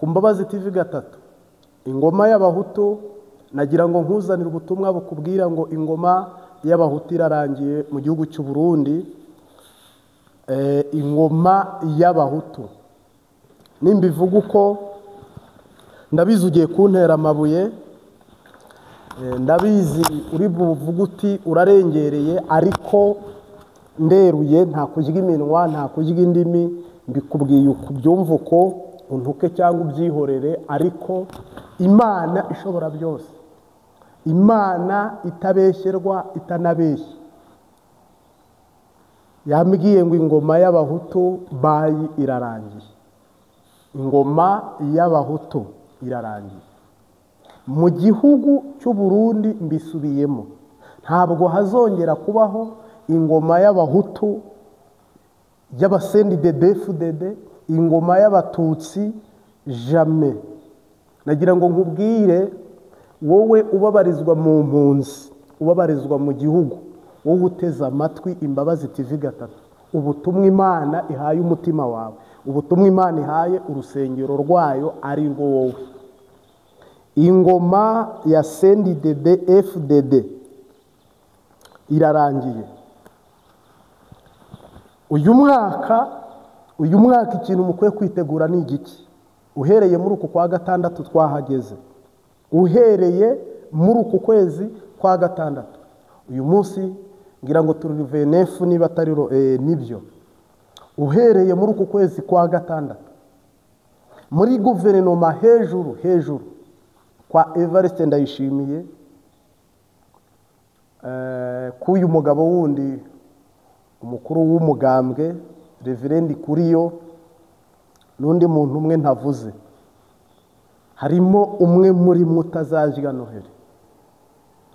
Ku Mbabazi TV gatatu, ingoma y'Abahutu, nagira ngo nkuzanire ubutumwa bukubwira ngo ingoma y'Abahutu irarangiye mu gihugu cy'u Burundi. Ingoma y'Abahutu nimbivuga uko ndabizi ugiye kuntera amabuye, ndabizi uri buvuge uti urarengereye, ariko nderuye, nta kurya iminwa, nta kurya indimi, mbikubwiye ubyumve uko, untuke cyangwa ubyihorere, ariko Imana ishobora byose, Imana itabeshyerwa itanabeshya, yambwiye ngo ingoma y'Abahutu bayi irarangiye. Ingoma y'Abahutu irarangiye mu gihugu cy'u Burundi. Mbisubiyemo, ntabwo hazongera kubaho ingoma y'Abahutu y'abaCNDD-FDD, ingoma y'Abatutsi, jamais. Nagira ngo nkubwire wowe ubabarizwa mu mpunzi, ubabarizwa mu gihugu, wowe uteze amatwi Imbabazi TV gatatu, ubutumwa Imana ihaye umutima wawe, ubutumwa Imana ihaye urusengero rwayo ari rwo wowe. Ingoma ya CNDD-FDD irarangiye. Uyu mwaka ikintu mukwiye kwitegura ni igiki? Uhereye muri uku kwa gatandatu twahageze, uhereye muri uku kwezi kwa gatandatu, uyu munsi ngira ngo turi 29 niba atari nibyo, uhereye muri uku kwezi kwa gatandatu, muri guverinoma hejuru hejuru kwa Evariste Ndayishimiye, k'uyu mugabo wundi umukuru w'umugambwe Reverend Kuriyo n'undi muntu umwe ntavuze, harimo umwe muri mwe utazarya Noheli.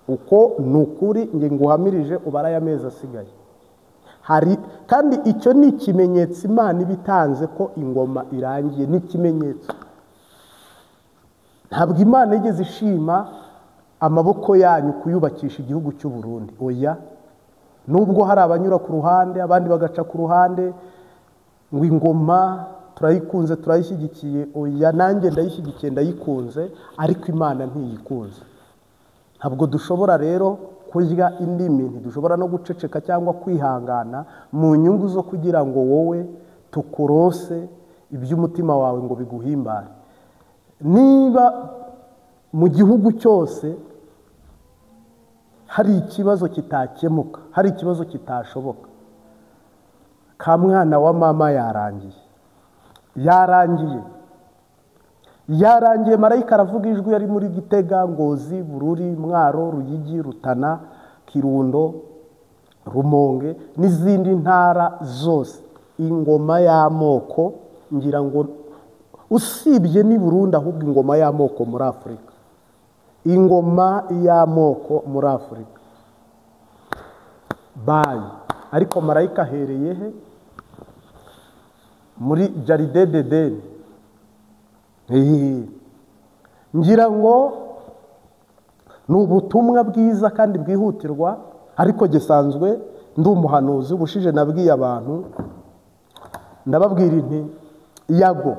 Uko ni ukuri nge nguhamirije, ubara amezi asigaye hari. Kandi icyo ni ikimenyetso Imana iba itanze ko ingoma irangiye, ni ikimenyetso. Ntabwo Imana yigeze ishima amaboko yanyu kuyubakisha igihugu cy'u Burundi, oya. Nubwo hari abanyura ku ruhande, abandi bagaca ku ruhande ngo ingoma turayikunze, turayishyigikiye, oya. Nanjye ndayishyigikiye, ndayikunze, ariko Imana ntiyikunze. Ntabwo dushobora rero kurya indimi, ntidushobora no guceceka cyangwa kwihangana mu nyungu zo kugira ngo wowe tukurose iby'umutima wawe ngo biguhimbare. Niba mu gihugu cyose hari ikibazo kitakemuka, hari ikibazo kitashoboka, ka mwana wa mama yarangiye, yarangiye, yarangiye. Marayika aravuga ijwi yari muri Gitega, Ngozi, Bururi, Mwaro, Ruyigi, Rutana, Kirundo, Rumonge n'izindi ntara zose. Ingoma y'amoko, ngira ngo usibye n'i Burundi, ahubwo ingoma y'amoko muri Afurika, ingoma y'amoko muri Afurika bayi. Ariko marayika ahereye he? Muri Jardin d'Eden. Ngira ngo ni ubutumwa bwiza kandi bwihutirwa, ariko gisanzwe ndi umuhanuzi. Ubushije nabwiye abantu, ndababwira nti: "Yago,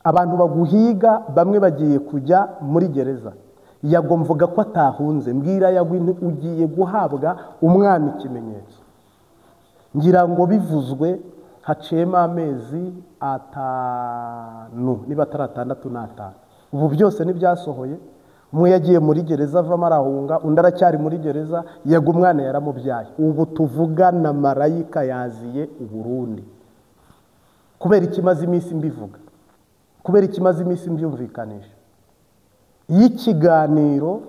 abantu baguhiga bamwe bagiye kujya muri gereza." Yago mvuga ko atahunze. Mbwira Yago nti: "Ugiye guhabwa umwana, ikimenyetso." Ngira ngo bivuzwe haciyemo amezi 5, niba atari 6 n'5. Ubu byose ntibyasohoye. Umwe yagiye muri gereza avamo arahunga, undi aracyari muri gereza. Yego, umwana yaramubyaye. Ubu tuvugana marayika yaziye Uburundi. Kubera ikimaze iminsi mbivuga, kubera ikimaze iminsi mbyumvikanisha, iyo ikiganiro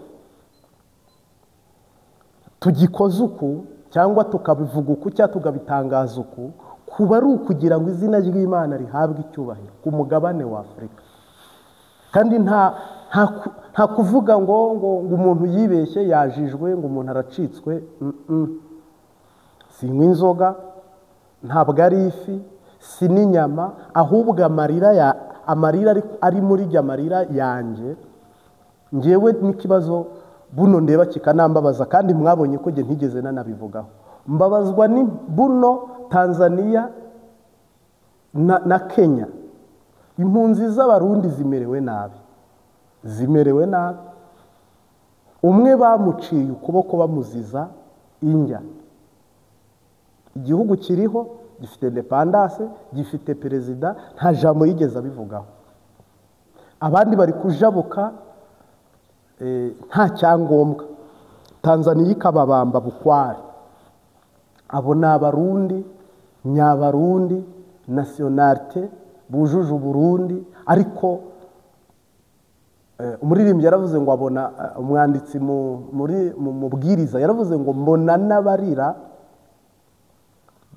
tugikoze uku cyangwa tukabivuga uku cyangwa tukabitangaza uku, kuba ari ukugira ngo izina ry'Imana rihabwe icyubahiro ku mugabane wa Afurika. Kandi nta kuvuga ngo umuntu yibeshye, yajijwe, ngo umuntu aracitswe. Sinywa inzoga, ntabwo ari ifi, si n'inyama, ahubwo amarira ya amarira ari muri jya, amarira yanjye ngewe n'ikibazo buno ndeba kikanambabaza. Kandi mwabonye ko njye ntigeze nanabivugaho. Mbabazwa ni buno Tanzania na Kenya. Impunzi z'Abarundi zimerewe nabi, zimerewe nabi. Umwe bamuciye ukuboko bamuziza injya. Igihugu kiriho gifite independence, gifite perezida, nta jambo yigeze abivugaho. Abandi bari kujabuka nta cyangombwa, Tanzania ikababamba bukware. Abo ni Abarundi nyabarundi, nationalité bujuje Uburundi. Ariko umuririmbyi yaravuze ngo abona, umwanditsi muri mu mubwiriza yaravuze ngo mbona n'abarira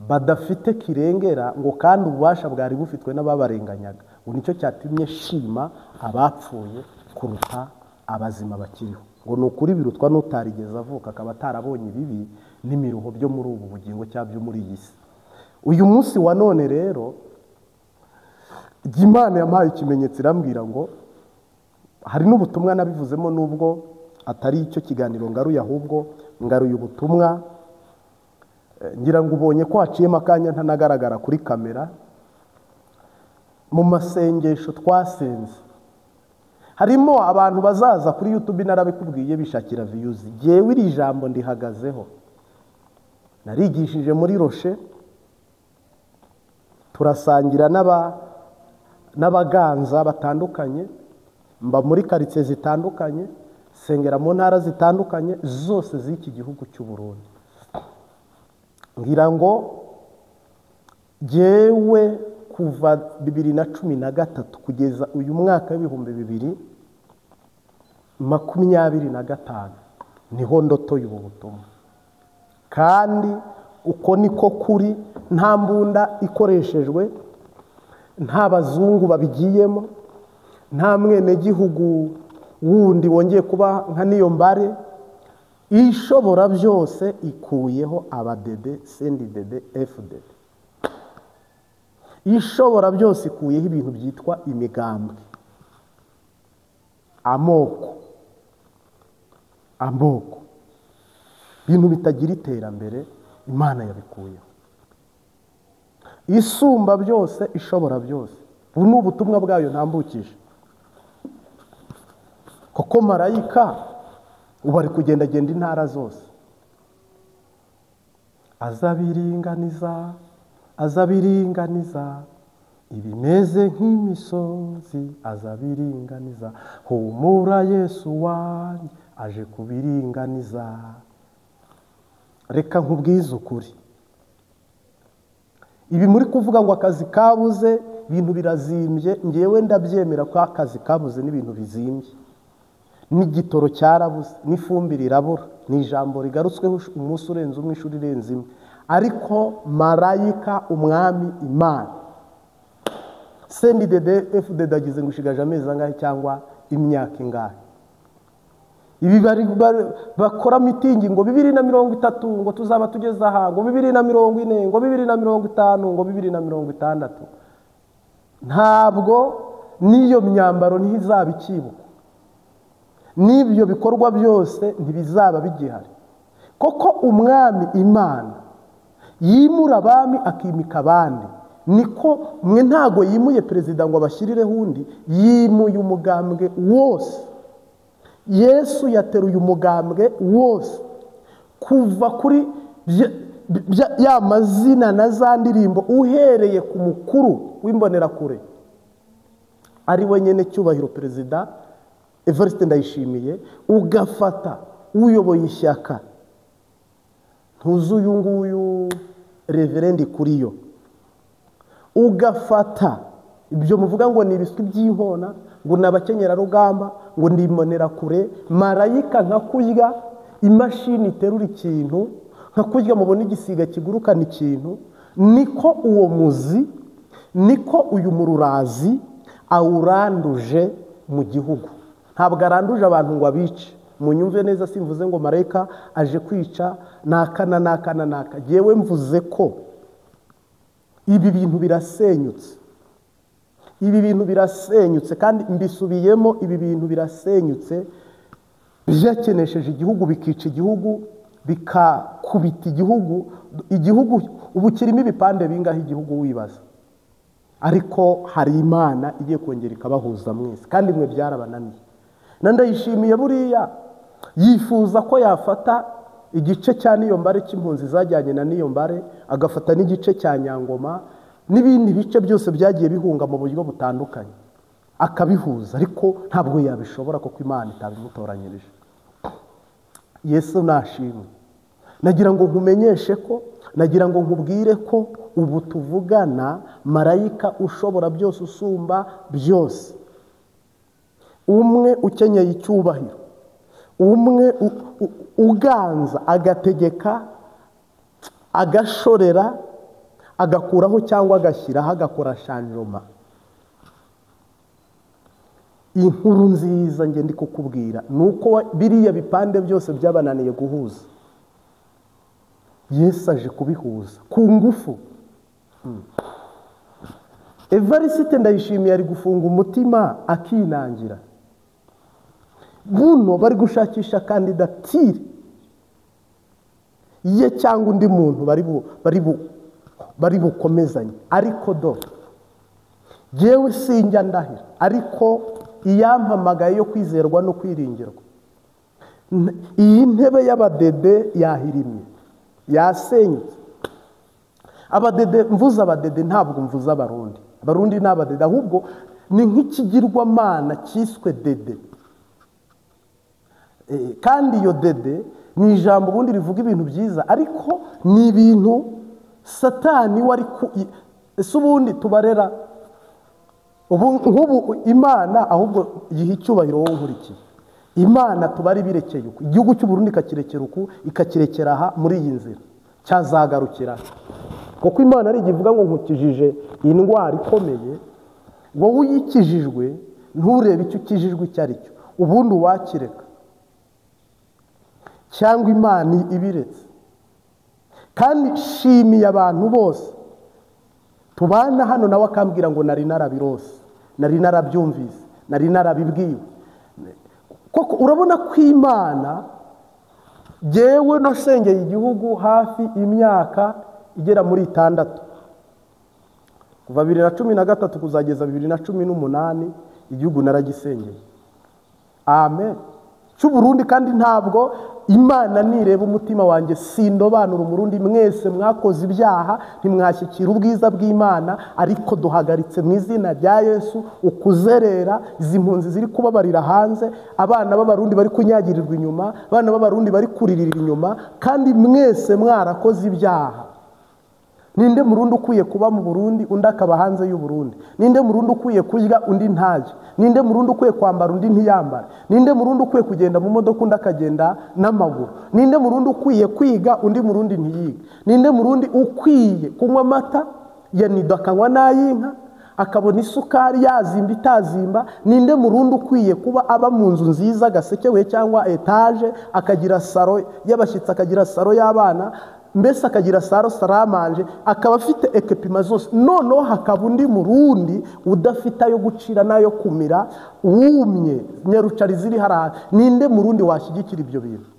badafite kirengera, ngo kandi ububasha bwari bufitwe n'ababarenganyaga. Ngo nicyo cyatumye shima abapfuye kuruta abazima bakiriho. Ngo ni ukuri birutwa n'utarigeze avuka akaba atarabonye ibibi n'imiruho byo muri ubu bugingo cyangwa byo muri iyi si. Uyu munsi wa none rero Imana yampaye ikimenyetso irambwira ngo hari n'ubutumwa nabivuzemo, nubwo atari icyo kiganiro ngaruye, ahubwo ngaruye ubutumwa. Ngira ngo ubonye ko haciyemo akanya ntanagaragara kuri kamera. Mu masengesho twasenze harimo abantu bazaza kuri YouTube, narabikubwiye, bishakira views. Jyewe iri jambo ndihagazeho, narigishije muri Roche, turasangira n'abaganza batandukanye, mba muri quartier zitandukanye, sengera mu ntara zitandukanye zose z'iki gihugu cy'u Burundi. Ngira ngo jyewe kuva 2013 kugeza uyu mwaka w'2025 niho ndotoye ubu butumwa, kandi uko niko kuri. Nta mbunda ikoreshejwe, nta bazungu babigiyemo, nta mwenegihugu wundi wongeye kuba nka niyo mbare. Ishobora byose ikuyeho abadede, sendidede, FDD. Ishobora byose ikuyeho ibintu byitwa imigambwe, amoko, amoko, ibintu bitagira iterambere. Imana yabikuyeho. Isumba byose, ishobora byose. Ubu ni ubutumwa bwayo ntambukije, kuko marayika ubu ari kugendagenda intara zose, azabiringaniza, azabiringaniza ibimeze nk'imisozi, azabiringaniza. Humura Yesu wanjye aje kubiringaniza. Reka nkubwize ukuri, ibi muri kuvuga ngo akazi kabuze, ibintu birazimbye, ngewe ndabyemera ko akazi kabuze n'ibintu bizimbye, n'igitoro cyarabuze, n'ifumbire irabura, ni ijambo rigarutsweho umunsi urenze umwe, ishuri irenze imwe. Ariko marayika umwami Imana CNDD FDD agize ngo ushigaje amezi angahe cyangwa imyaka ingahe? Ibi bakora mitingi ngo 2030 ngo tuzaba tugeze aha, ngo 2040, ngo 2050, ngo 2060. Ntabwo n'iyo myambaro ntizaba ikibukwa, n'ibyo bikorwa byose ntibizaba bigihari, koko umwami Imana yimura abami akimika abandi. Niko mwe ntago yimuye perezida ngo abashyirireho undi, yimuye umugambwe wose. Yesu yateruye umugambwe wose, kuva kuri ya mazina na za ndirimbo, uhereye ku mukuru w'imbonerakure ari we nyene cyubahiro perezida Evariste Ndayishimiye, ugafata uyoboye ishyaka ntuzi uyu nguyu reverendi kuriyo, ugafata ibyo muvuga ngo ni ibiswi by'inkona, ngo ni abakenyerarugamba, ngo ni imbonerakure. Marayika nka kurya imashini iterura ikintu, nka kurya mubona igisiga kigurukana ikintu, niko uwo muzi, niko uyu mururazi awuranduje mu gihugu. Ntabwo aranduje abantu ngo abice, munyumve neza, simvuze ngo marayika aje kwica naka na naka na naka. Yewe mvuze ko ibi bintu birasenyutse, ibi bintu birasenyutse, kandi mbisubiyemo, ibi bintu birasenyutse, byakenesheje igihugu, bikica igihugu, bikakubita igihugu. Igihugu ubu kirimo ibipande bingahe? Igihugu wibaza Ariko hari Imana igiye kongera ikabahuza mwese, kandi mwe byarabananiye. Na Ndayishimiye buriya yifuza ko yafata igice cya Niyombare cy'impunzi zajyanye na Niyombare, agafata n'igice cya Nyangoma n'ibindi bice byose byagiye bihunga mu buryo butandukanye, akabihuza, ariko ntabwo yabishobora kuko Imana itabimutoranyirije. Yesu nashimwe. Nagira ngo nkumenyeshe ko, nagira ngo nkubwire ko ubu tuvugana marayika ushobora byose, usumba byose, umwe ukenyeye icyubahiro, umwe uganza, agategeka, agashorera, agakuraho cyangwa agashyiraho, agakora shanjoma. Inkuru nziza nge ndi kukubwira nuko biriya bipande byose byabananiye guhuza, Yesu aje kubihuza ku ngufu. Evariste Ndayishimiye ari gufunga umutima akinangira. Buno bari gushakisha kandidatire ye cyangwa undi muntu bari bukomezanye, ariko do jewe sinjya ndahira, ariko iyampamagaye yo kwizerwa no kwiringirwa, iyi ntebe y'abadede yahirimye, yasenyutse. Abadede, mvuze abadede ntabwo mvuze abarundi, abarundi ni abadede, ahubwo ni nk'ikigirwamana cyiswe dede. Kandi iyo dede ni ijambo ubundi rivuga ibintu byiza, ariko ni ibintu Satani wari ese ubundi tubarera ubu nk'ubu Imana ahubwo yiha icyubahiro wowe nkurikiye. Imana tubari birekeye uku, igihugu cy'u Burundi ikakirekera uku, ikakirekera aha muri iyi nzira cyazagarukira, kuko Imana ari ivuga ngo nkukijije indwara ikomeye, wowe uyikijijwe nturebe icyo ukijijwe icyo ari cyo, ubundi wakireka cyangwa Imana ibiretse. Kandi shimiye abantu bose tubana hano, nawe akambwira ngo nari narabirose, nari narabyumvise, nari narabibwiwe. Koko urabona ko Imana, jewe nasengeye igihugu hafi imyaka igera muri 6, kuva 2013 kuzageza 2018, igihugu naragisengeye. Amen. Cy'u Burundi. Kandi ntabwo Imana nireba umutima wanjye, sindobanura umurundi, mwese mwakoze ibyaha ntimwashyikira ubwiza bw'Imana, ariko duhagaritse mu izina rya Yesu ukuzerera izi mpunzi ziri kubabarira hanze, abana b'abarundi bari kunyagirirwa inyuma, abana b'abarundi bari kuririra inyuma, kandi mwese mwarakoze ibyaha. Ninde murundi ukwiye kuba mu Burundi undi akaba hanze y'u Burundi? Ninde murundi ukwiye kurya undi ntaje? Ninde murundi ukwiye kwambara undi ntiyambara? Ninde murundi ukwiye kugenda mu modoka undi akagenda n'amaguru? Ninde murundi ukwiye kwiga undi murundi ntiyige? Ninde murundi ukwiye kunywa amata ya nido akanywa n'ay'inka, akabona isukari yazimba itazimba? Ninde murundi ukwiye kuba aba mu nzu nziza gasekewe cyangwa etaje, akagira saro y'abashyitsi, akagira saro y'abana, mbese akagira saro saramanje, akaba afite ekipima zose, noneho hakaba undi murundi udafite ayo gucira n'ayo kumira, wumye nyarucari ziri haraha? Ninde murundi washyigikira ibyo bintu?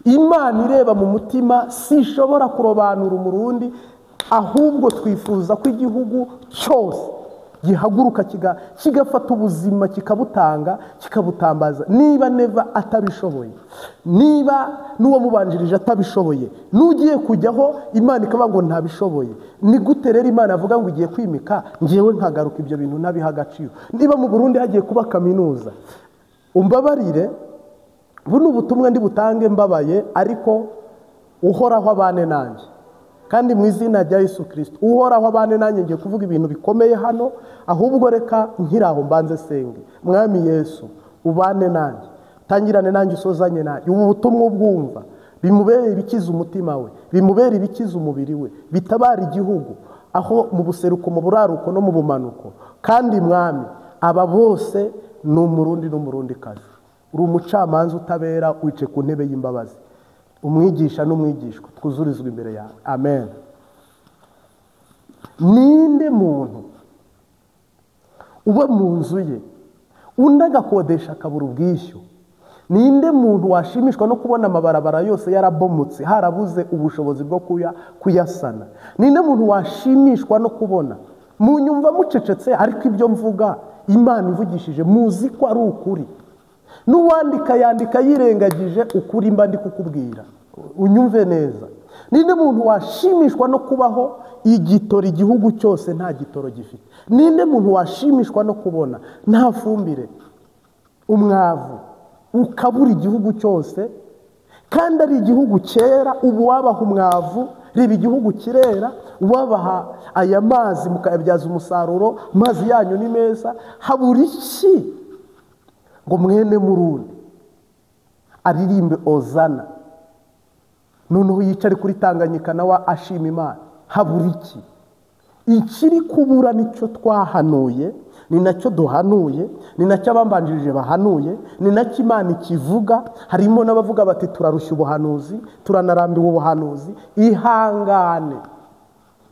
Imana ireba mu mutima, sishobora kurobanura umurundi, ahubwo twifuza ko igihugu cyose gihaguruka kigafata ubuzima kikabutanga, kikabutambaza. Niba Neva atabishoboye, niba n'uwo mubanjirije atabishoboye, n'ugiye kujyaho Imana ikavuga ngo ntabishoboye, ni gute rero Imana avuga ngo igiye kwimika ngewe nkagaruka ibyo bintu ntabiha agaciro? Niba mu Burundi hagiye kuba kaminuza, umbabarire, buno ubutumwa ndi butange mbabaye, ariko uhoraho abane nanjye, kandi mu izina rya Yesu Kristo uhoraho abane nanjye. Ngiye kuvuga ibintu bikomeye hano, ahubwo reka nkiraho mbanze senge. Mwami Yesu ubane nanjye, tangirane nanjye, usozanye nanjye. Ubu butumwa ubwumva bimubere ibikiza umutima we, bimubere ibikiza umubiri we, bitabara igihugu aho mu buseruko, mu buraruko no mu bumanuko. Kandi Mwami, aba bose ni umurundi n'umurundi kazi. Uri umucamanza utabera, wice ku ntebe y'imbabazi, umwigisha n'umwigishwa, twuzurizwe imbere yawe. Amen. Ninde muntu uba mu nzu ye undi agakodesha akabura ubwishyu? Ninde muntu washimishwa no kubona amabarabara yose yarabomotse, harabuze ubushobozi bwo kuyasana? Ninde muntu washimishwa no kubona Munyumva mucecetse, ariko ibyo mvuga Imana ivugishije muzi ko ari ukuri. N'uwandika yandika yirengagije ukuri mba ndi kukubwira. Unyumve neza. Ninde muntu washimishwa no kubaho igitoro igihugu cyose nta gitoro gifite? Ninde muntu washimishwa no kubona nta fumbire, umwavu ukabura igihugu cyose, kandi ari igihugu cyera? Ubu wabaha umwavu, reba igihugu kirera, wabaha aya mazi mukayabyaza umusaruro, amazi yanyu ni meza. Habura iki ngo mwene Murundi aririmbe ozana, noneho yicare kuri Tanganyika nawe ashima Imana? Habura iki? Ikiri kubura nicyo twahanuye, ni nacyo duhanuye, ni nacyo abambanjirije bahanuye, ni nacyo Imana ikivuga. Harimo n'abavuga bati turarushya ubuhanuzi, turanarambiwe ubuhanuzi. Ihangane,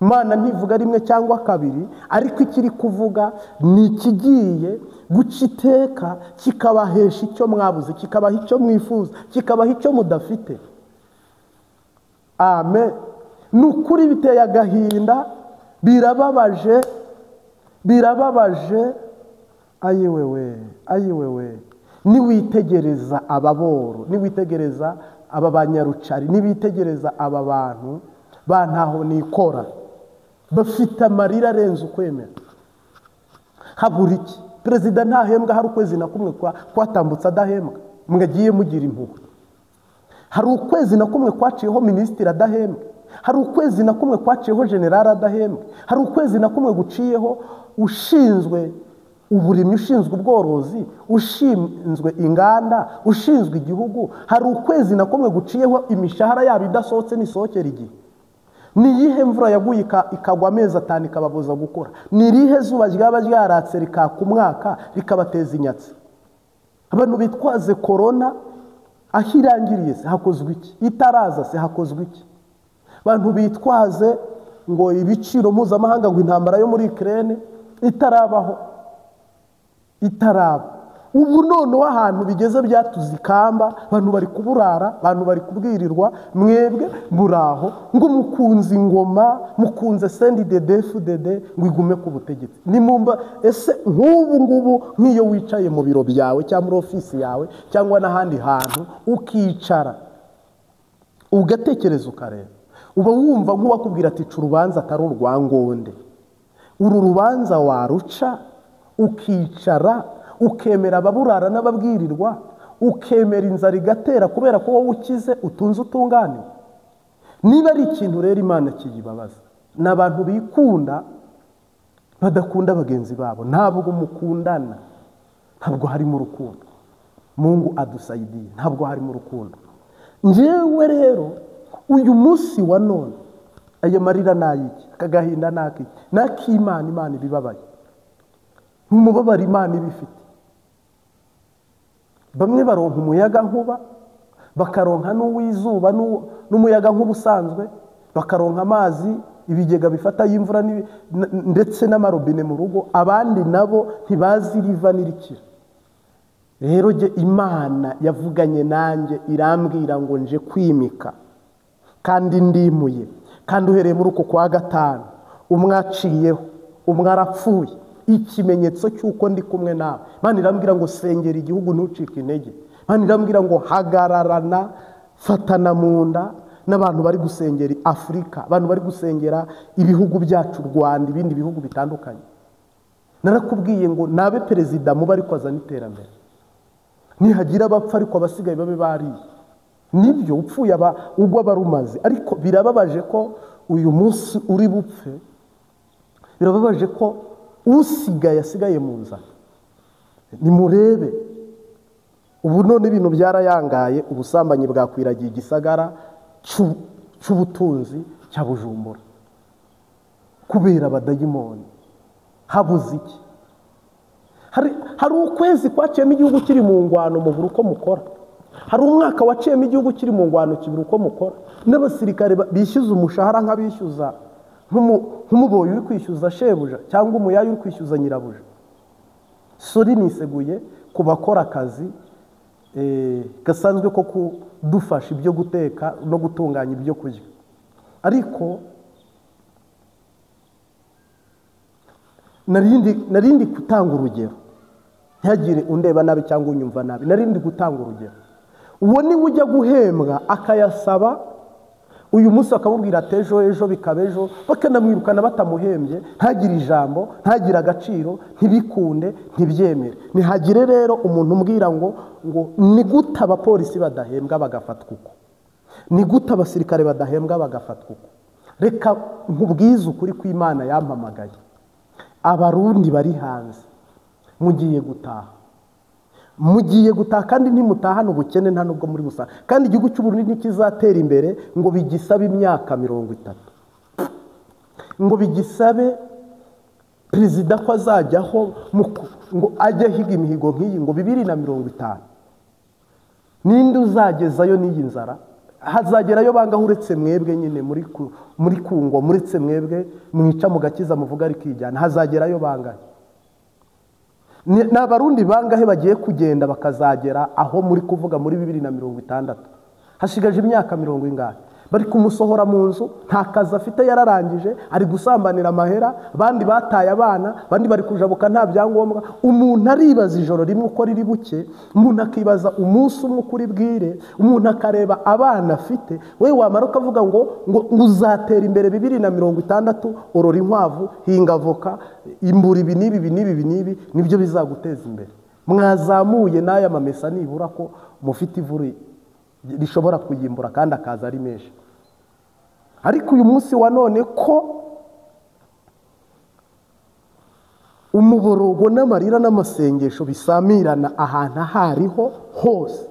Imana ntivuga rimwe cyangwa kabiri, ariko ikiri kuvuga ni ikigiye guca iteka, kikabahesha icyo mwabuze, kikabaha icyo mwifuza, kikabaha icyo mudafite. Amen. Ni ukuri biteye agahinda, birababaje, birababaje. Ayiwewe, ayiwewe. Niwitegereza ababoro, niwitegereza aba banyarucari, niwitegereza aba bantu bantaho nikora, bafite amarira arenze ukwemera. Habura iki? Perezida ntahembwa, hari ukwezi na kumwe kwatambutse adahembwa, mwagiye mugira impuhwe. Hari ukwezi na kumwe kwaciyeho minisitiri adahembwa, hari ukwezi na kumwe kwaciyeho generali adahembwa, hari ukwezi na kumwe guciyeho ushinzwe uburimyi, ushinzwe ubworozi, ushinzwe inganda, ushinzwe igihugu. Hari ukwezi na kumwe guciyeho imishahara yabo idasohotse n'isohokera igihe. Ni iyihe mvura yaguye ikagwa amezi 5 ikababuza gukora? Ni irihe zuba ryaba ryaratse rikaka umwaka rikabateza inyatsi? Abantu bitwaze korona, aho irangiriye se hakozwe iki? Itaraza se hakozwe iki? Abantu bitwaze ngo ibiciro mpuzamahanga, ngo intambara yo muri Ukraine itarabaho, itaraba. Ubu noneho ahantu bigeze byatuze ikamba, abantu bari kuburara, abantu bari kubwirirwa, mwebwe muraho ngo mukunze ingoma, mukunze CNDD-FDD ngo igume ku butegetsi. Nimumba ese nk'ubu ngubu nk'iyo wicaye mu biro byawe cyangwa muri ofisi yawe cyangwa n'ahandi hantu, ukicara ugatekereza ukareba, uba wumva nk'uwakubwira ati ca urubanza atari urwangonde. Uru rubanza waruca ukicara ukemera ababurara n'ababwirirwa, ukemera inzara igatera kubera ko wowe ukize, utunze, utunganiwe. Niba ari ikintu rero Imana kiyibabaza, ni abantu bikunda badakunda bagenzi babo. Ntabwo mukundana, ntabwo harimo urukundo. Mungu adusaidie, ntabwo harimo urukundo. Njyewe rero uyu munsi wa none, aya marira nayiki, aka gahinda nakiki, nak'Imana, Imana ibibabaye, umubabaro Imana ibifite. Bamwe baronka umuyaga nkuba, bakaronka n'uw'izuba n'umuyaga nkuba usanzwe, bakaronka amazi, ibigega bifata y'imvura ndetse n'amarobine mu rugo. Abandi nabo ntibazi riva n'irikira. Rero jye Imana yavuganye nanjye irambwira ngo nje kwimika, kandi ndimuye, kandi uhereye muri uko kwa 5 umwe aciyeho, umwe arapfuye, ikimenyetso cy'uko ndi kumwe nawe. Imana irambwira ngo sengera igihugu ntucike intege. Imana irambwira ngo hagararana, fatana mu nda n'abantu bari gusengera Afurika, abantu bari gusengera ibihugu byacu Rwanda, ibindi bihugu bitandukanye. Narakubwiye ngo nabe perezida muba ariko azana iterambere, nihagira abapfa ariko abasigaye babe bariye. Nibyo, upfuye aba ugwa barumaze. Ariko birababaje ko uyu munsi uri bupfe, birababaje ko usigaye asigaye mu nzara. Nimurebe ubu none ibintu byarayangaye, ubusambanyi bwakwiragiye igisagara cy'ubutunzi cya Bujumbura kubera abadayimoni. Habuze iki? Hari ukwezi kwaciyemo igihugu kiri mu ngwano, mubura uko mukora. Hari umwaka waciyemo igihugu kiri mu ngwano, kibura uko mukora. N'abasirikare bishyuza umushahara nk'abishyuza nk'umuboyi uri kwishyuza shebuja cyangwa umuyayi uri kwishyuza nyirabuja. Sori niseguye ku bakora akazi gasanzwe ko kudufasha ibyo guteka no gutunganya ibyo kurya, ariko Narindi gutanga urugero, ntihagire undeba nabi cyangwa unyumva nabi, narindi gutanga urugero. Uwo niwe ujya guhembwa akayasaba uyu munsi akamubwira ati ejo ejo bikaba ejo, bakanamwirukana batamuhembye, ntagire ijambo, ntagire agaciro, ntibikunde, ntibyemere. Ntihagire rero umuntu umbwira ngo ni gute abapolisi badahembwa bagafatwa uko, ni gute abasirikare badahembwa bagafatwa uko. Reka nkubwize ukuri kw'Imana yampamagaye. Abarundi bari hanze mugiye gutaha, mugiye gutaha, kandi ntimutahana ubukene nta nubwo muri busa. Kandi igihugu cy'u Burundi ntikizatera imbere ngo bigisabe imyaka 30, ngo bigisabe perezida ko azajyaho ngo ajye ahiga imihigo nk'iyi ngo 2050. Ninde uzagezayo n'iyi nzara? Hazagerayo bangaho uretse mwebwe nyine muri kungo, muretse mwebwe mwica mugakiza muvuga ari kijyana. Hazagerayo bangahe? Ni Abarundi bangahe bagiye kugenda bakazagera aho muri kuvuga muri 2060? Hashigaje imyaka 40 ingahe? Bari kumusohora mu nzu, nta kazi afite, yararangije, ari gusambanira amahera, abandi bataye abana, abandi bari kujabuka nta byangombwa. Umuntu aribaza ijoro rimwe uko riri buke, umuntu akibaza umunsi umwe uko uri bwire, umuntu akareba abana afite. We wamara ukavuga ngo uzatera imbere 2060, orora inkwavu, hinga avoka, imbura ibi n'ibi ibi n'ibi n'ibi, nibyo bizaguteza imbere. Mwazamuye n'aya mamesa nibura ko mufite ivuri rishobora kuyimbura kandi akaza ari menshi. Ariko uyu munsi wa none ko umuborogo n'amarira n'amasengesho bisamirana ahantu ahariho hose.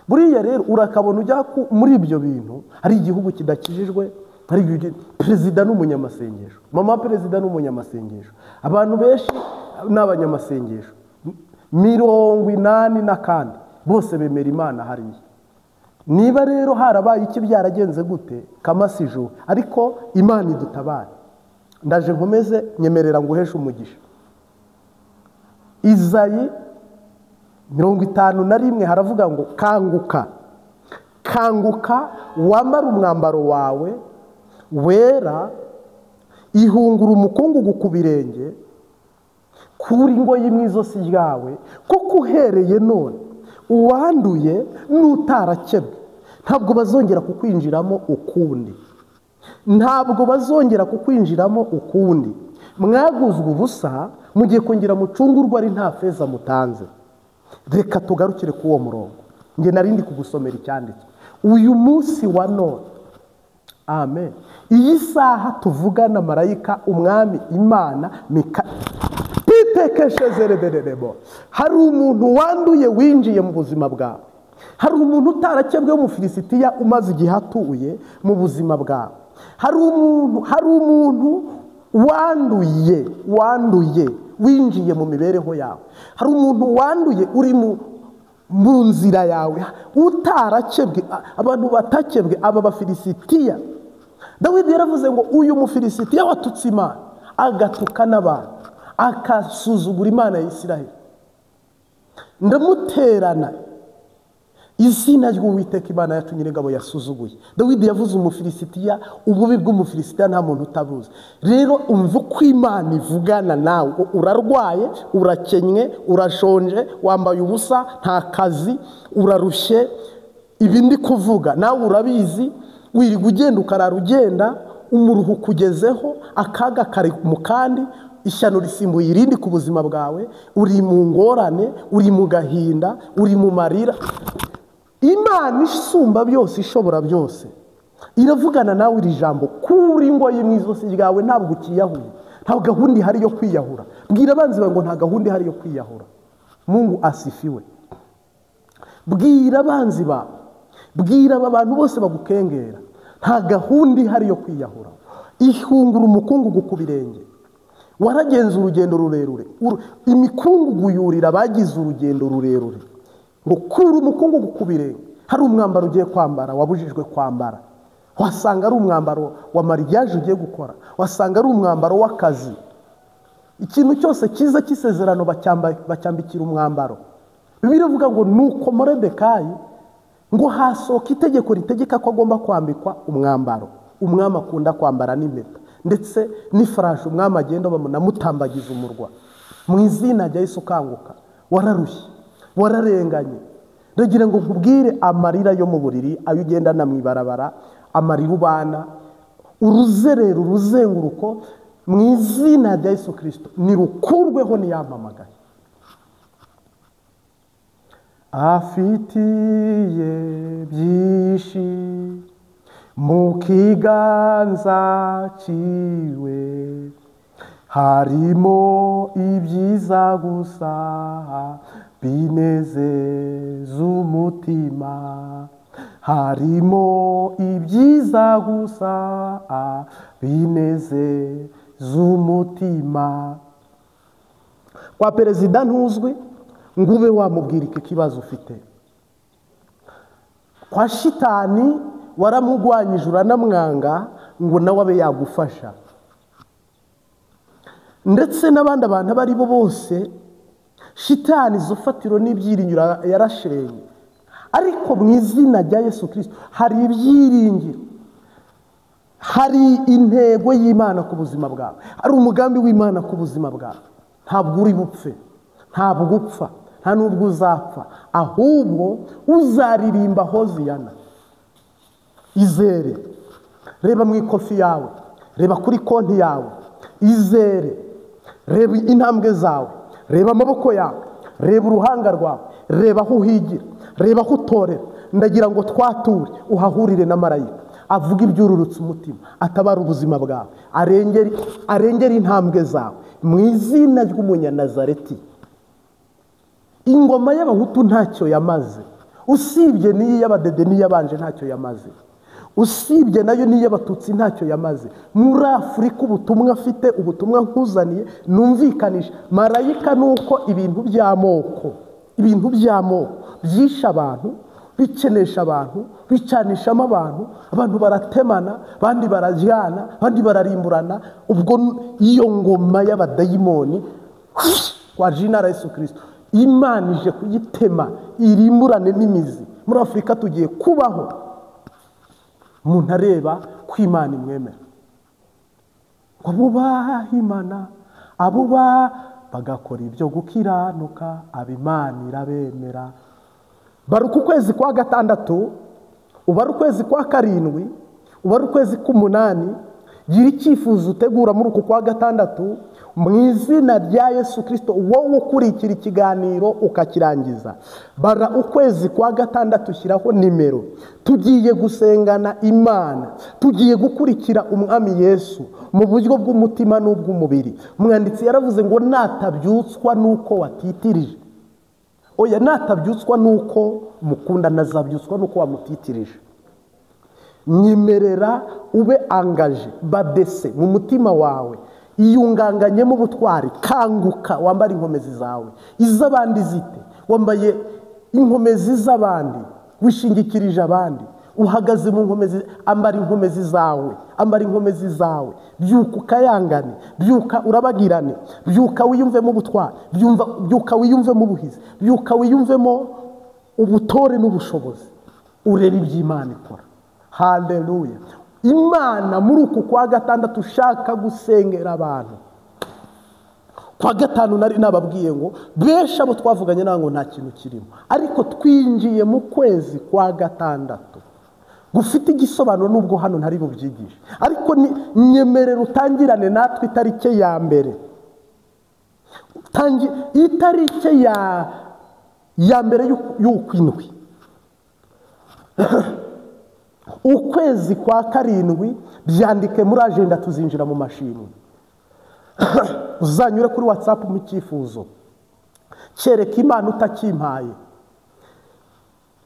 Buriya rero urakabona ujya muri ibyo bintu, hari igihugu kidakijijwe, hari perezida n'umunyamasengesho, mama perezida n'umunyamasengesho, abantu benshi n'abanyamasengesho 84 kandi bose bemera Imana hariya. Niba rero harabaye iki byaragenze gute kamasijo, ariko Imana idutabare. Ndaje nkomeze, nyemerera nguheshe umugisha. Izayi 51 haravuga ngo kanguka, kanguka wambara umwambaro wawe wera, ihungura umukungugu ku birenge, kuri ingoyi mu izosi ryawe, kuko uhereye none uwanduye n'utarakebwe ntabwo bazongera kukwinjiramo ukundi, ntabwo bazongera kukwinjiramo ukundi. Mwaguzwe ubusa, mugiye kongera mucungurwa ari nta feza mutanze. Reka tugarukire ku uwo murongo, nge narindi kugusomera icyanditswe uyu munsi wa none. Amen. Iyi saha tuvugana marayika umwami Imana Mika pitekeshezerederebo, hari umuntu wanduye winjiye mu buzima bwawe, hari umuntu utarakebwe w'Umufilisitiya umaze igihe atuye mu buzima bwawe, hari umuntu wanduye winjiye mu mibereho yawe, hari umuntu wanduye uri mu nzira yawe utarakebwe. Abantu batakebwe aba Bafilisitiya. Dawidi yaravuze ngo uyu Mufilisitiya watutse Imana, agatuka n'abantu, akasuzugura Imana ya Isiraheli, ndamuterana izina ry'Uwiteka Imana yacu Nyiringabo yasuzuguye. Dawidi yavuze Umufilisitiya, ububi bw'Umufilisitiya nta muntu utabuzi. Rero umva uko Imana ivugana nawe. Urarwaye, urakenywe, urashonje, wambaye ubusa, nta kazi, urarushye, ibi ndi kuvuga nawe urabizi, wirirwa ugenda ukarara ugenda, umuruhu kugezeho, akaga kari mu kandi, ishyano risimbuye irindi ku buzima bwawe, uri mu ngorane, uri mu gahinda, uri mu marira. Imana isumba byose, ishobora byose, iravugana nawe iri jambo: kuri ingoyi mu izosi ryawe, ntabwo ukiyahuye, nta gahunda ihari yo kwiyahura. Bwira abanzi bawe ngo nta gahunda ihari yo kwiyahura. Mungu asifiwe. Bwira abanzi bawe, bwira aba bantu bose bagukengera, nta gahunda ihari yo kwiyahura. Ihungura umukungugu ku birenge. Waragenze urugendo rurerure, imikungugu yurira abagize urugendo rurerure. Ngo kura umukungugu ku birenge. Hari umwambaro ugiye kwambara wabujijwe kwambara, wasanga ari umwambaro wa mariage ugiye gukora, wasanga ari umwambaro w'akazi. Ikintu cyose cyiza cy'isezerano bacyambikira umwambaro. Bibiliya ivuga ngo nuko Moridekayi ngo hasohoka itegeko ritegeka ko agomba kwambikwa umwambaro. Umwami akunda kwambara n'impeta. Ndetse n'ifarashi umwami agenda bamunamutambagiza umurwa. Mu izina rya Yesu kanguka. Wararushye, wararenganye. Ndagira ngo nkubwire amarira yo mu buriri, ayo ugendana mu ibarabara, amarira ubana, uruzerero, uruzenguruko, mu izina rya Yesu Kristo nirukurweho niyampamagaye. Afitiye byinshi mu kiganza ciwe, harimo ibyiza gusa binezeza umutima, harimo ibyiza gusa binezeza umutima. Kwa perezida ntuzwi ngo ube wamubwira iki kibazo ufite. Kwa shitani waramugwanyije uranamwanga ngo nawe abe yagufasha. Ndetse n'abandi abantu abari bo bose shitani izo fatiro n'ibyiringiro yarashenye. Ariko mu izina rya Yesu Kristo hari ibyiringiro, hari intego y'Imana ku buzima bwawe, hari umugambi w'Imana ku buzima bwawe. Ntabwo uri bupfe, ntabwo upfa, nta nubwo uzapfa, ahubwo uzaririmba hoziyana. Izere, reba mu ikofi yawe, reba kuri konti yawe, izere, reba intambwe zawe, reba amaboko yawe, reba uruhanga rwawe, reba aho uhigira, reba aho utorera. Ndagira ngo twature uhahurire na marayika avuga ibyururutse umutima, atabara ubuzima bwawe, arengere intambwe zawe mu izina ry'Umunyanazareti. Ingoma y'abahutu ntacyo yamaze, usibye n'iyi y'abadede n'iyabanje ntacyo yamaze, usibye nayo n'iy'abatutsi ntacyo yamaze. Muri Afurika ubutumwa afite, ubutumwa nkuzaniye numvikanisha marayika, nuko ibintu by'amoko, ibintu by'amoko byisha abantu, bikenesha abantu, bicanishamo abantu, abantu baratemana, abandi barajyana, abandi bararimburana. Ubwo iyo ngoma y'abadayimoni kwa jina la Yesu Kristo Imana ije kuyitema irimburane n'imizi. Muri Afurika tugiye kubaho umuntu areba ko Imana imwemera, ngo abubaha Imana, abuba bagakora ibyo gukiranuka, ab'Imana irabemera. Baruka ukwezi kwa gatandatu, ubara ukwezi kwa karindwi, ubara ukwezi k'umunani. Gira icyifuzo utegura muri uku kwa gatandatu mu izina rya Yesu Kristo. Wowe ukurikira ikiganiro ukakirangiza, bara ukwezi kwa gatandatu, shyiraho nimero. Tugiye gusengana Imana, tugiye gukurikira umwami Yesu mu buryo bw'umutima n'ubw'umubiri. Umwanditsi yaravuze ngo natabyutswa nuko watitirije. Oya, natabyutswa nuko mukunda, nazabyutswa nuko wamutitirije. Nyemerera ube angaje badese mu mutima wawe, iyunganganyemo ubutwari. Kanguka, wambare inkomezi zawe, iz'abandi zite, wambaye inkomezi z'abandi, wishingikirije abandi, uhagaze mu nkomezi. Ambara inkomezi zawe, ambara inkomezi zawe. Byuka ukayangane, byuka urabagirane, byuka wiyumvemo ubutwari, byuka wiyumvemo ubuhizi, byuka wiyumvemo ubutore n'ubushobozi, urebe iby'Imana ikora. Haleluya. Imana muri uku kwa gatandatu ushaka gusengera abantu. Kwa gatanu nari nababwiye ngo benshi abo twavuganye nango nta kintu kirimo, ariko twinjiye mu kwezi kwa gatandatu gufite igisobanuro, nubwo hano ntari bubyigishe, ariko nyemerera utangirane natwe itariki ya mbere, itariki ya mbere y'ukwindwi, ukwezi kwa karindwi. Byandike muri agenda, tuzinjira mu mashimwe. Uzanyure kuri WhatsApp mu cyifuzo, kereka Imana utakimpaye.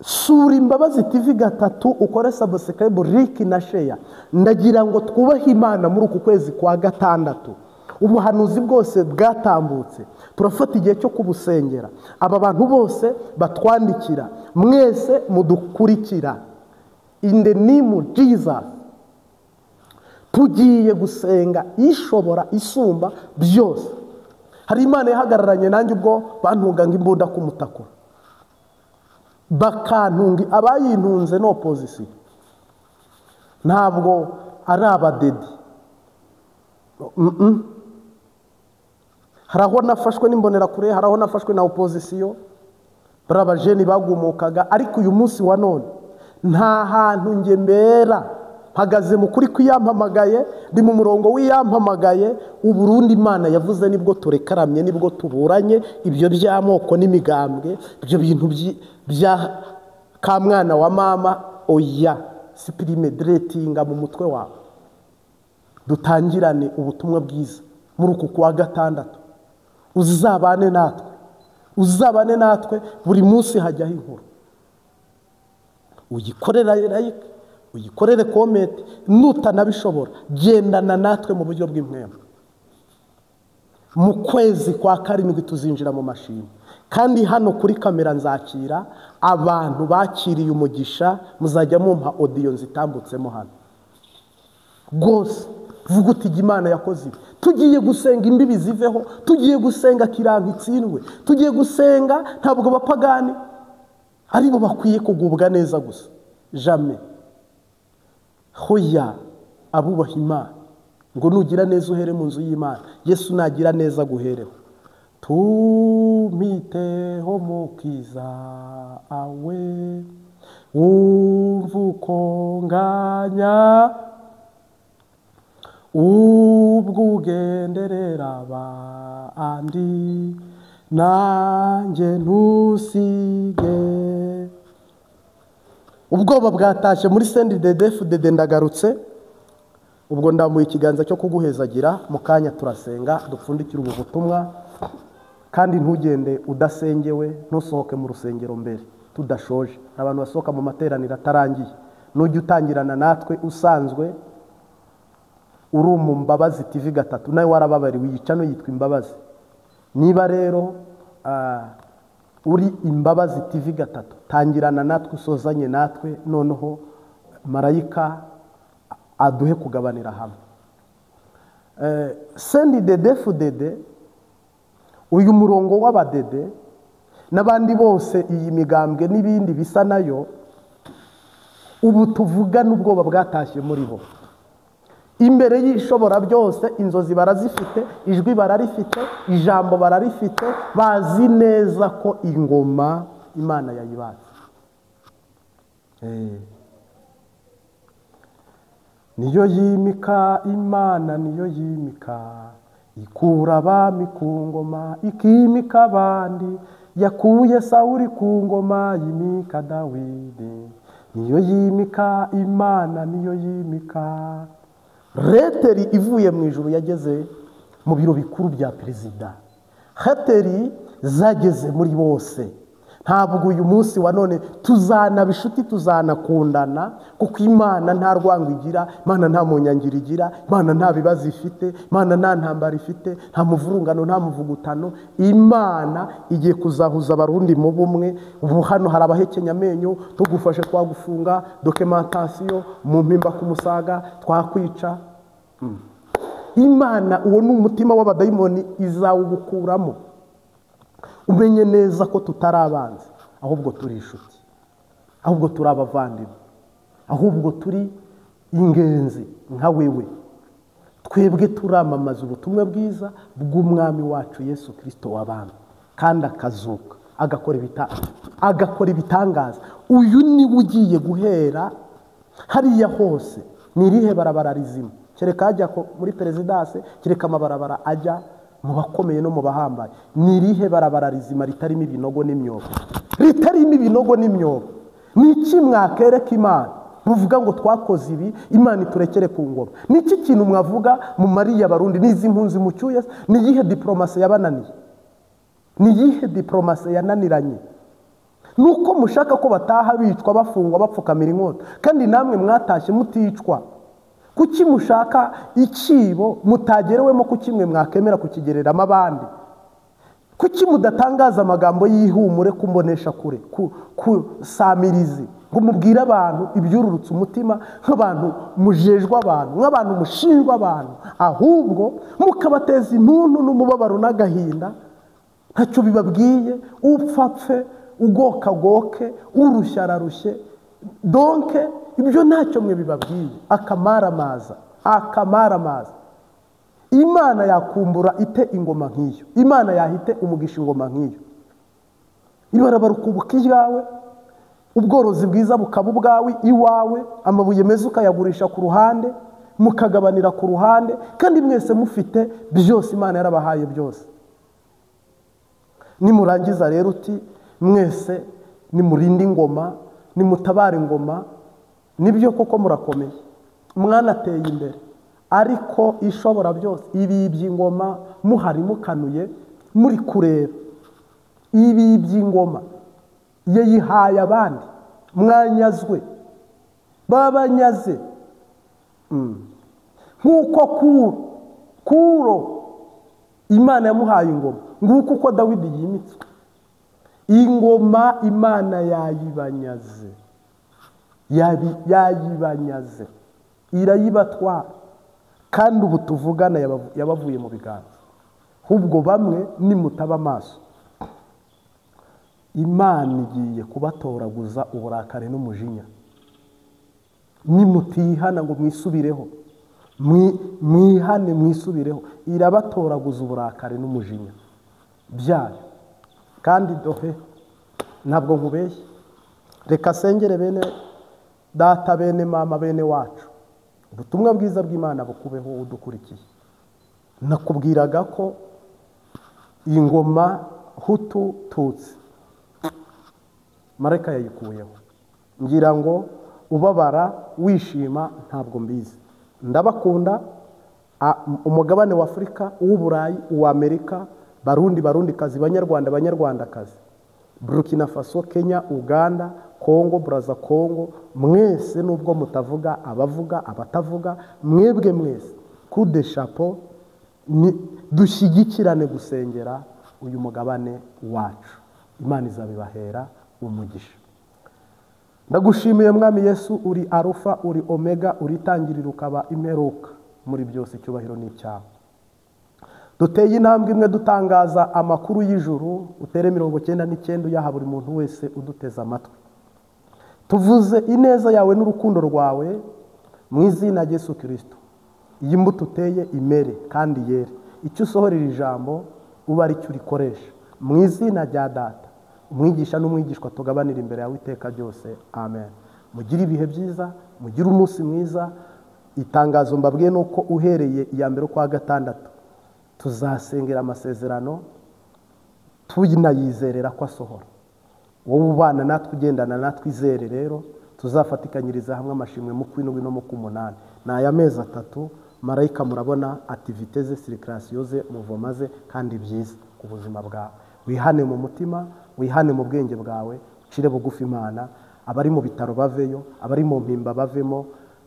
Sura Imbabazi TV 3, ukore subscribe, like na share. Ndagira ngo twubahe Imana muri uku kwezi kwa gatandatu. Ubuhanuzi bwose bwatambutse, turafata igihe cyo kubusengera. Aba bantu bose batwandikira, mwese mudukurikira, in the name of Jesus, tugiye gusenga ishobora isumba byose. Hari Imana yahagararanye nanjye ubwo bantunga imbunda ku mutako, bakantunga abayintunze no opposition, ntabwo ari abadedi, Hari aho nafashwe n'imbonerakure, hari aho nafashwe na opozisiyo, bari abajeni bagumukaga. Ariko uyu munsi wa none nta hantu nge mbera, mpagaze mu kuri kw'iyampamagaye, ndi mu murongo w'iyampamagaye. Uburundi Imana yavuze nibwo turekaramye, nibwo tuburanye. Ibyo by'amoko n'imigambwe, ibyo bintu bya kamwana wa mama, oya, supprime, deletinga mu mutwe wawe. Dutangirane ubutumwa bwiza muri uku kwa gatandatu. Uzabane natwe, uzabane natwe. Buri munsi hajyaho inkuru, uyikorera like, uyikorere comment, nutanabishobora gendana natwe mu buryo bw'impwemu. Mu kwezi kwa karindwi tuzinjira mu mashimwe, kandi hano kuri kamera nzakira abantu bakiriye umugisha. Muzajya mumpa audio nzitambutsemo hano rwose. Vuga uti Imana yakoze ibi. Tugiye gusenga imbibi ziveho, tugiye gusenga kiranka itsindwe, tugiye gusenga. Ntabwo abapagani aribo bakwiye kugubwa neza gusa, jamais. Hoya, abubaha Imana ngo nugira neza uhere mu nzu y'Imana, Yesu nagira neza guhereho. Tumiteho mukiza awe, wumva uko nganya, ubwo ugenderera abandi, nanjye ntusige. Ubwoba bwatashye muri CNDD-FDD. Ndagarutse, ubwo ndambuye ikiganza cyo kuguhezagira. Mu kanya turasenga dupfundikire ubu butumwa, kandi ntugende udasengewe, ntusohoke mu rusengero mbere tudashoje. Abantu basohoka mu materaniro atarangiye. Nujya utangirana natwe usanzwe uri mu Mbabazi TV 3, nawe warababariwe, yica no yitwa Imbabazi. Niba rero uri Imbabazi TV 3, tangirana natwe, usozanye natwe, noneho marayika aduhe kugabanira hamwe. CNDD-FDD, uyu murongo w'abadede n'abandi bose, iyi migambwe n'ibindi bisa nayo, ubu tuvuga n'ubwoba bwatashye muri bo. Imbere y'ishobora byose, inzozi barazifite, ijwi bararifite, ijambo bararifite, bazi neza ko ingoma Imana yayibatse. Niyo yimika Imana, niyo yimika, ikura abami ku ngoma ikimika abandi, yakuye Sawuli ku ngoma yimika Dawidi. Niyo yimika Imana, niyo yimika. Reteri ivuye mu ijuru yageze mu biro bikuru bya perezida, reteri zageze muri bose. Ntabwo uyu munsi wa none tuzanaba inshuti, tuzanakundana, kuko Imana nta rwango igira, Imana nta munyangiro igira, Imana nta bibazo ifite, Imana nta ntambara ifite, nta muvurungano, nta muvugutano. Imana igiye kuzahuza Abarundi mu bumwe. Ubu hano hari abahekenya amenyo, tugufashe twagufunga, documentation mu mpimba ku musaga twakwica. Imana uwo ni umutima w'abadayimoni, izawugukuramo. Umenye neza ko tutari abanzi, ahubwo turi inshuti, ahubwo turi abavandimwe, ahubwo turi ingenzi nka wewe. Twebwe turamamaza ubutumwa bwiza bw'umwami wacu Yesu Kristo w'abami, kandi akazuka agakora ibitangaza. Uyu ni ugiye guhera hariya hose. Ni irihe barabara rizima? Kereka ajya muri perezidanse, kereka amabarabara ajya mu bakomeye no mu bahambaye. Ni irihe barabara rizima ritarimo ibinogo n'imyobo? Ritarimo ibinogo n'imyobo. Ni iki mwakereka Imana muvuga ngo twakoze ibi, Imana iturekere ku ngoma? Ni iki kintu mwavuga mu mariya Barundi n'izi mpunzi mucyuye? Ni iyihe diplomasi yabananiye? Ni iyihe diplomasi yananiranye? Nuko mushaka ko bataha bicwa, bafungwa, bapfukamira inkota, kandi namwe mwatashye muticwa. Kuki mushaka ikibo mutagerewemo? Kuki mwe mwakemera kukigereramo abandi? Kuki mudatangaza amagambo y'ihumure kumbonesha kure, ku samirizi, ngo mubwire abantu ibyururutse umutima, nk'abantu mujejwe abantu, nk'abantu mushinjwa abantu, ahubwo mukabateza intuntu n'umubabaro n'agahinda ntacyo bibabwiye? Upfapfe, ugokagoke, urushya ararushye, donke ibyo ntacyo mwe bibabwiye. Akamaramaza, akamaramaza. Imana yakumbura ite ingoma nk'iyo? Imana yahite umugisha ingoma nk'iyo? Ibarabara ukubuka iryawe, ubworozi bwiza bukaba ubwawe iwawe, amabuye meza ukayagurisha ku ruhande, mukagabanira ku ruhande, kandi mwese mufite byose. Imana yarabahaye byose. Nimurangiza rero uti mwese nimurinde ingoma, nimutabare ingoma, nibyo koko murakomeye, mwanateye imbere, ariko ishobora byose ibibye ingoma muhari mukanuye muri kureba. Ibibye ingoma yayihaye abandi, mwanyazwe, babanyaze. Nk'uko Kuro Imana yamuhaye ingoma, nguko uko Dawidi yimitswe. Ingoma Imana yayibanyaze, yayibanyaze, irayibatwara, kandi ubu tuvugana yabavuye mu biganza. Ahubwo bamwe nimutaba amaso, Imana igiye kubatoraguza uburakari n'umujinya. Nimutihana ngo mwisubireho, mwihane mwisubireho, irabatoraguza uburakari n'umujinya byayo. Kandi dohe ntabwo nkubeshye, reka sengere bene data, bene mama, bene wacu, ubutumwa bwiza bw'Imana bukubeho udukurikiye. Nakubwiraga ko ingoma Hutu Tutsi marayika yayikuyeho. Ngira ngo ubabara wishima ntabwo mbizi. Ndabakunda. Umugabane wa Afurika, uw'Uburayi, uw'Amerika, Barundi, Barundikazi, Banyarwanda, Banyarwandakazi, Burkina Faso, Kenya, Uganda, Kongo, Braza Kongo, mwese nubwo mutavuga, abavuga, abatavuga, mwebwe mwese coup de chapeau, dushyigikirane gusengera uyu mugabane wacu. Imana izabibahera umugisha. Ndagushimiye Mwami Yesu, uri Alfa, uri Omega, uri itangiriro ukaba imperuka. Muri byose icyubahiro ni icyawe. Duteye intambwe imwe dutangaza amakuru y'ijuru, utere 99 uyaha buri muntu wese uduteze amatwi. Tuvuze ineza yawe n'urukundo rwawe mu izina rya Yesu Kristo. Iyi mbuto uteye imere kandi yere, icyo usohorera ijambo uba ari cyo urikoresha. Mu izina rya Data, umwigisha n'umwigishwa tugabanira imbere yawe iteka ryose. Amen. Mugire ibihe byiza, mugire umunsi mwiza. Itangazo mbabwiye nuko uhereye iya mbere kwa gatandatu tuzasengera amasezerano, tunayizerera ko asohora. Wowe ubana natwe, ugendana natwe, izere rero tuzafatikanyiriza hamwe amashimwe mu kwindwi no mu kumunani. Ni aya mezi 3 marayika murabona activité ze, circulation ze, muvoma ze, kandi byiza ku buzima bwawe. Wihane mu mutima, wihane mu bwenge bwawe, ucire bugufi Imana. Abari mu bitaro baveyo, abari mu mpimba bavemo,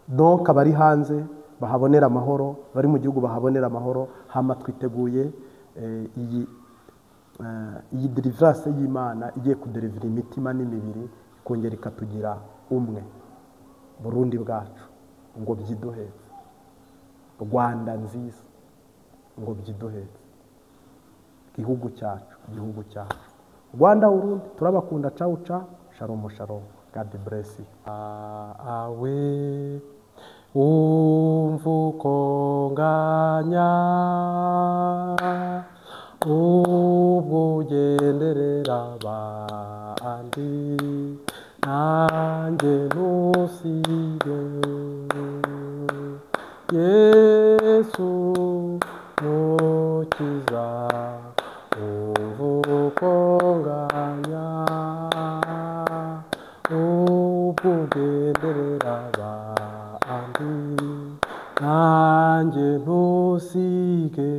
donc abari hanze bahabonera amahoro, bari mu gihugu bahabonera amahoro. Hama twiteguye iyi deliverance y'Imana igiye kudelivera imitima n'imibiri, ikongera ikatugira umwe. Burundi bwacu ngo byiduhetse, Rwanda nziza ngo byiduhetse, igihugu cyacu, igihugu cyacu Rwanda, Urundi, turabakunda. Ciao ciao, shalom shalom, God bless you. Awe umva uko nganya, ubwo ugenderera abandi, nanjye ntusige. Yesu Mukiza, umva uko nganya, ubwo ugenderera abandi, nanjye ntusige.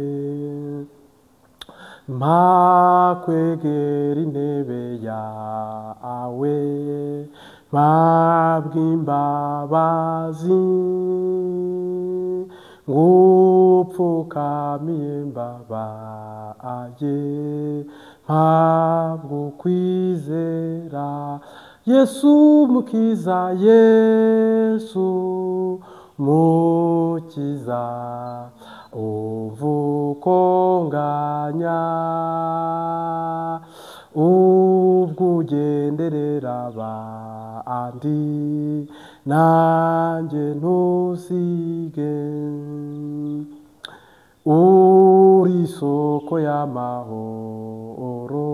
Mpakwegera intebe yawe, mpabwa imbabazi, ngupfukamiye mbabaye, mpabwa ukwizera. Yesu Mukiza, Yesu Mukiza, umva uko nganya, ubwo ugenderera abandi, nanjye ntusige. Uri isoko y'amahoro,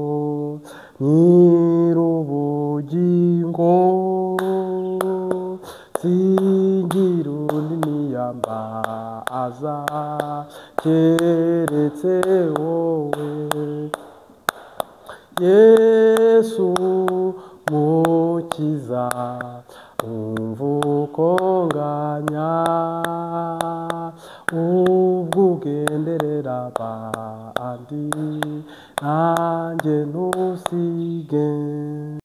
nyir'ubugingo, singira undi niyambaza keretse wowe. Yesu Mukiza, umva uko nganya, ubwo ugenderera abandi nanjye ntusige.